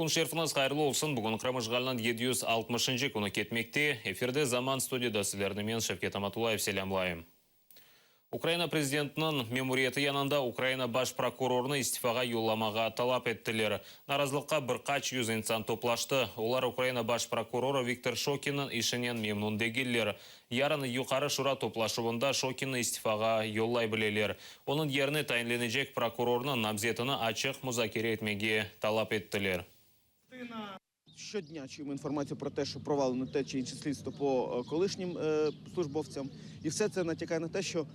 Kün şerifiñiz hayırlı olsun. Bugün Qırım işğaliniñ 760-ıncı künü ketmekte. Efirde Zaman studiyada sizlerni men, Şevket Amatullayev, selâmlayım. Ukraina prezidentiniñ memuriyeti yanında Ukraina baş prokurorını istifağa yollamağa talap ettiler. Narazılıqqa bir qaç yüz insan toplaştı. Olar Ukraina baş prokurorı Viktor Şokinniñ işinen memnün degiller. Yarın Yuqarı Şura toplaşuvında Şokinni istifağa yollay bileler. Onıñ yerine tayinlenecek prokurornıñ namzetini açıq muzakere etmege talap ettiler. Şçodnâ çuyemo informatsiyu pro te, şço provaleno te çı inşe slidstvo po kolışnім slujbovtsям. İ vse tse natякає na te, şço,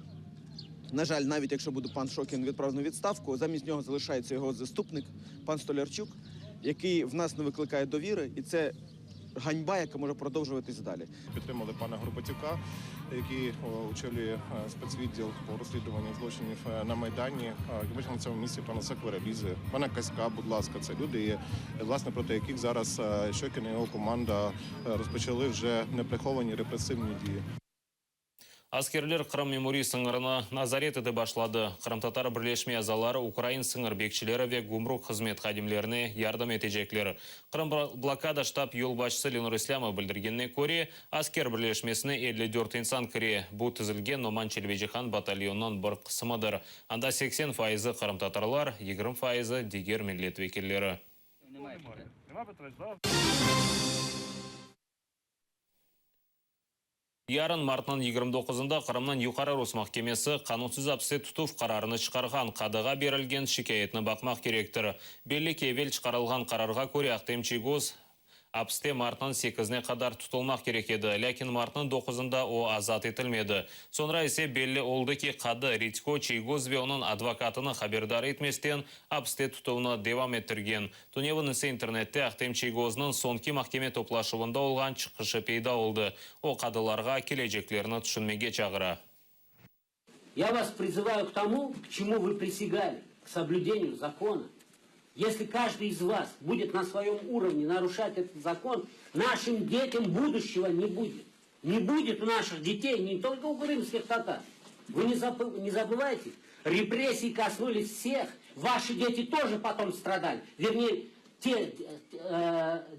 na jal, navіть yakşço bude pan Şokін відправлено у відставку, замість нього залишається його заступник, пан Столярчук, який в нас не викликає довіри, і це ганьба, яка може продовжуватись далі. Підтримали пана Горбатюка, який очолює спецвідділ по розслідуванню злочинів на Майдані. Як бачимо, на цьому місці пана Сакварелідзе, пана Каська, будь ласка, це люди, власне, проти яких зараз Щокін і його команда розпочали вже неприховані репресивні дії. Askerler Qırım memuriy sıñırını nazaret etip başladı. Qırımtatar birleşme azaları ukrain sıñır bekçileri ve gümrük hızmet hadimlerine yardım etecekler. Qırım blokada ştab yolbaşçısı Lenur İslâmov bildirgenine köre, asker birleşmesine 54 insan kire. Bu tizilgen Noman Çelebicihan batalyonınıñ bir qısımıdır. Anda 80 fayızı qırımtatarlar, 20 fayızı diger millet vekilleri. Yarın, martnıñ 29-ında Qırımnıñ Yuqarı rus mahkemesi qanunsız apiste tutuv qararını çıqarğan qadığa berilgen şikâyetni baqmaq kerektir. Belli ki, evel çıqarılğan qararğa köre Ahtem Çiygoz apiste martnıñ sekizine qadar tutulmaq kerek edi, lâkin martnıñ doquzında o azat etilmedi. Soñra ise belli oldı ki, qadı Redko Çiygoz ve onıñ advokatını haberdar etmesten apiste tutuvnı devam ettirgen. Tünevin ise internette Ahtem Çiygoznıñ soñki mahkeme toplaşuvında olğan çıqışı peyda oldı. O, qadılarğa keleceklerini tüşünmege çağıra. Ya vas prizıvayu k tomu, k çemu vı prisягали, k soblüdeniyu zakona. Esli každıy iz vas budet na svoyom urovne naruşat etot zakon, našim detyam buduşçego ne budet. Ne budet u naših detey, ne tolko u krımskih tatar. Vı ne zabıvayte, repressii kosnulis vseh, vaşi deti tože potom stradali, vernee, te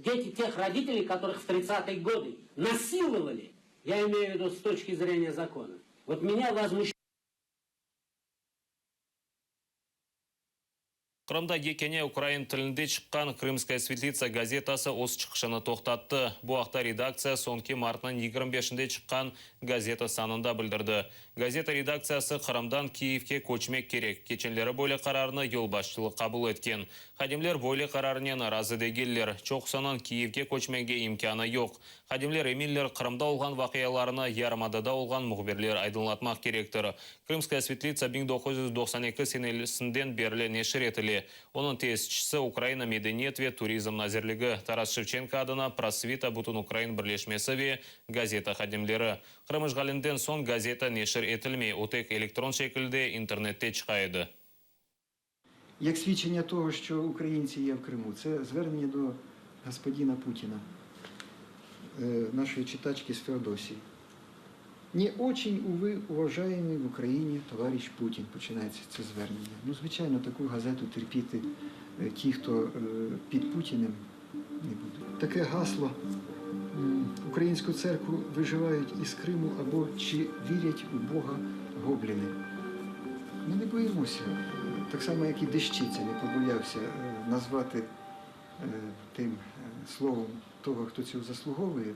deti teh roditeley, kotorıh v tridsatye godı nasilovali, ya imeyu v vidu s toçki zreniya zakona. Vot menya vozmuş. Qırımda yekâne ukrain tilinde çıqqan Krımskaya svetlitsa gazetası öz çıqışını toqtattı. Bu aqta redaktsiya soñki martnıñ 25-inde çıqqan gazeta sanında bildirdi. Gazeta redaktsiyası Qırımdan Kiyevke köçmek kerek. Keçenleri böyle qararnı yolbaşçılıq qabul etken. Hadimler böyle qararnen razı degiller. Çoqusınıñ Kiyevge köçmege imkânı yoq. Hadimler eminler, Qırımda olğan vaqialarnı yarımadada olğan mühbirler aydınlatmaq kerektir. Krımskaya svetlitsa 1992 senesinden berli neşir etile. Onıñ tesisçisi Ukraina Medeniyet ve turizm nazirligi, Taras Şevçenko adına Prosvita Bütünukrain birleşmesi ve gazeta hadimleri. Qırım işğalinden soñ gazeta neşir etilmey, o tek elektron şekilde internette çıqa edi. Як свідчення того, що українці є в Криму, це звернення до господина Путіна, нашої читачки з Феодосії. Не очень, увы, уважаемый в Україні товариш Путін, починається це звернення. Ну, звичайно, таку газету терпіти ті, хто під Путіним, не будуть. Таке гасло Українську церкву виживають із Криму або Чи вірять у Бога гобліни. Ми не боїмося, так само, як і Дещиця не побоявся назвати тим словом того, хто цього заслуговує.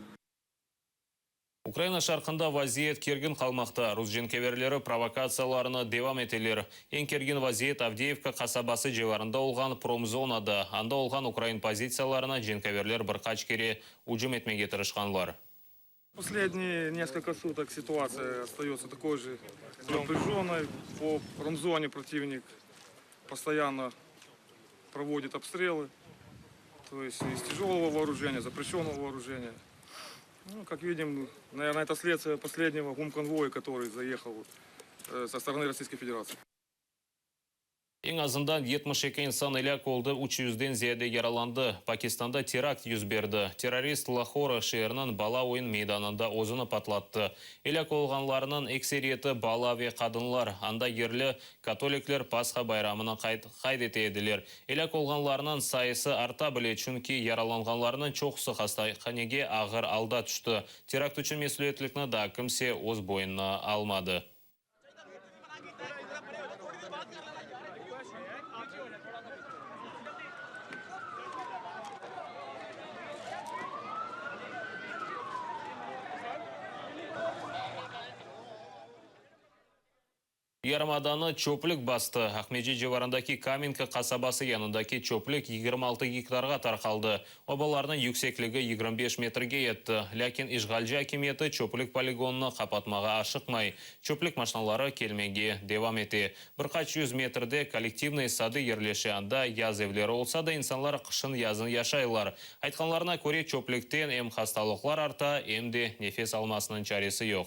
Ukraina şarqında vaziyet kergin qalmaqta. Rus cenkeverleri provokatsiyalarını devam eteler. Eñ kergin vaziyet Avdeyevka qasabası civarında olğan promzonada. Anda olğan ukrain pozitsiyalarına cenkaverler bir qaç kere ücüm etmege tırışqanlar. Последние несколько суток ситуация остается такой же напряженной. По промзоне противник постоянно проводит обстрелы, то есть из тяжелого вооружения, запрещенного вооружения. Ну, как видим, наверное, это следствие последнего гумконвоя, который заехал со стороны Российской Федерации. Eñ azından 72 insan elâk oldı, üç yüzden ziyade yaralandı. Pakistanda terakt yüz berdi. Terrorist Lahore şeeriniñ bala oyun meydanında özüni patlattı. Elâk olğanlarnıñ ekseriyeti bala ve qadınlar. Anda yerli katolikler Pasha bayramını qayd ete ediler. Elâk olğanlarnıñ sayısı arta bile, çünki yaralanğanlarnıñ çoqusı hastahanege ağır alda tüşti. Terakt içün mesüliyetlikni daa kimse öz boynuna almadı. Yarımadanı çöplük bastı. Aqmescit civarındaki Kamenka qasabası yanındaki çöplük 26 gektarğa tarqaldı. Obalarnıñ yüksekligi 25 metrge yetti. Lâkin işğalci akimiyeti çöplük poligonını qapatmağa aşıqmay. Çöplük maşnaları kelmege devam ete. Bir qaç yüz metrde Kollektivnıy sadı yerleşe, anda yaz evleri olsa da, insanlar qışın-yazın yaşaylar. Aytqanlarına köre, çöplükten em hastalıqlar arta, em de nefes almasınıñ çaresi yoq.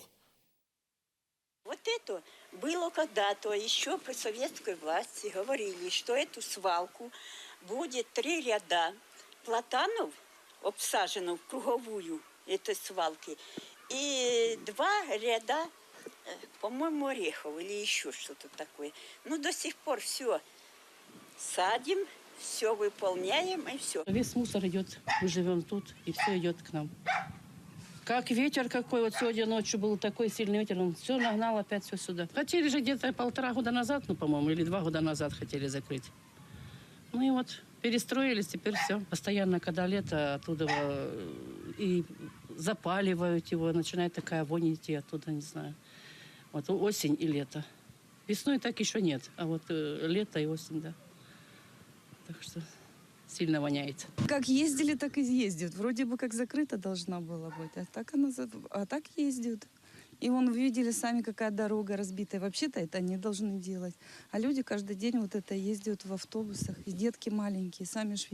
Вот это было когда-то, еще при советской власти говорили, что эту свалку будет три ряда платанов обсажено в круговую этой свалки и два ряда, по-моему, орехов или еще что-то такое. Но до сих пор все садим, все выполняем и все. Весь мусор идет, мы живем тут, и все идет к нам. Как ветер какой, вот сегодня ночью был такой сильный ветер, он все нагнал опять все сюда. Хотели же где-то полтора года назад, ну, по-моему, или два года назад хотели закрыть. Ну и вот перестроились, теперь все. Постоянно, когда лето, оттуда э, и запаливают его, начинает такая вонь идти оттуда, не знаю. Вот осень и лето. Весной так еще нет, а вот э, лето и осень, да. Так что сильно воняет. Как ездили, так и ездят. Вроде бы как закрыто должна была быть, а так, она, а так ездят. И вон вы видели сами, какая дорога разбитая. Вообще-то это они должны делать. А люди каждый день вот это ездят в автобусах. И детки маленькие, сами ж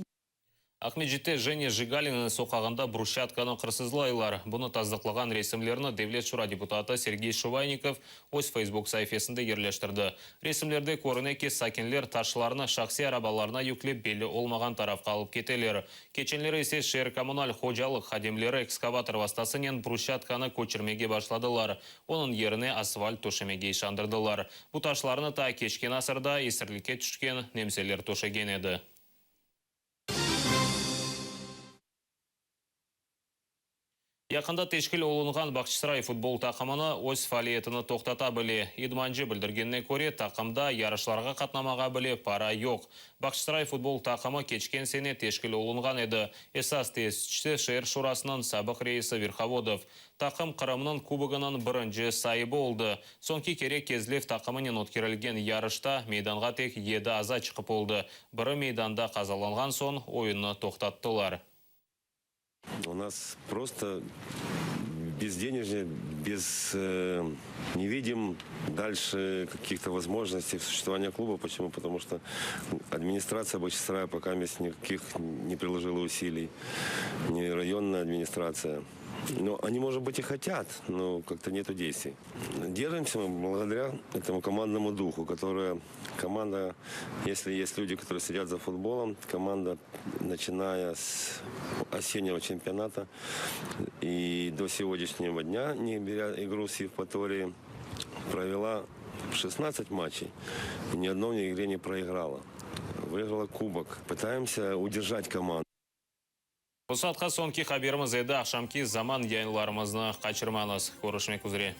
Aqmescitte Jenya Jigalinanıñ soqağında brusçatkanı qırsızlaylar. Bunı tasdıqlağan resimlerni Devlet şura deputatı Sergey Şuvaynikov öz Feysbuk saifesinde yerleştirdi. Resimlerde körüne ki, sakinler taşlarnı şahsiy arabalarına yüklep belli olmağan tarafqa alıp keteler. Keçenleri ise şeer kommunal hocalıq hadimleri ekskavator vastasınen brusçatkanı köçürmege başladılar, onıñ yerine asfalt töşemege işandırdılar. Bu taşlarnı ta keçken asırda esirlikke tüşken nemseler töşegen edi. Yaqında teşkil olunğan Bağçasaray futbol taqımını öz faaliyetini toqtata bile. İdmancı bildirgenine köre, taqımda yarışlarğa qatnamağa bile para yoq. Bağçasaray futbol taqımı keçken sene teşkil olunğan edi. Esas tesisçisi şeer şurasınıñ sabıq reisi Verhovodov. Taqım Qırımnıñ kubogınıñ birinci saibi oldı. Soñki kere Kezlev taqımınen ötkerilgen yarışta meydanğa tek yedi aza çıqıp oldı. Biri meydanda qazalanğan soñ oyunnı toqtattılar. U nas prosto bezdenежье, bez ne vidim dalше kakih-to vozmojnostey suşествования kluba. Počemu? Potomu çto administratsiya Bağçasaraya poka mest nikakih ne priložila usiliy, ni rayonnaya administratsiya. No oni, может быть, и хотят, но как-то нету действий. Держимся мы благодаря этому командному духу, которая команда, если есть люди, которые следят за футболом, команда, начиная с осеннего чемпионата и до сегодняшнего дня, не беря игру с Евпаторией, провела 16 матчей и ни одной игре не проиграла. Выиграла кубок. Пытаемся удержать команду. Bu saatqa soñki haberimiz edi. Aqşamki zaman yayınlarımıznı qaçırmañız. Körüşmek üzre.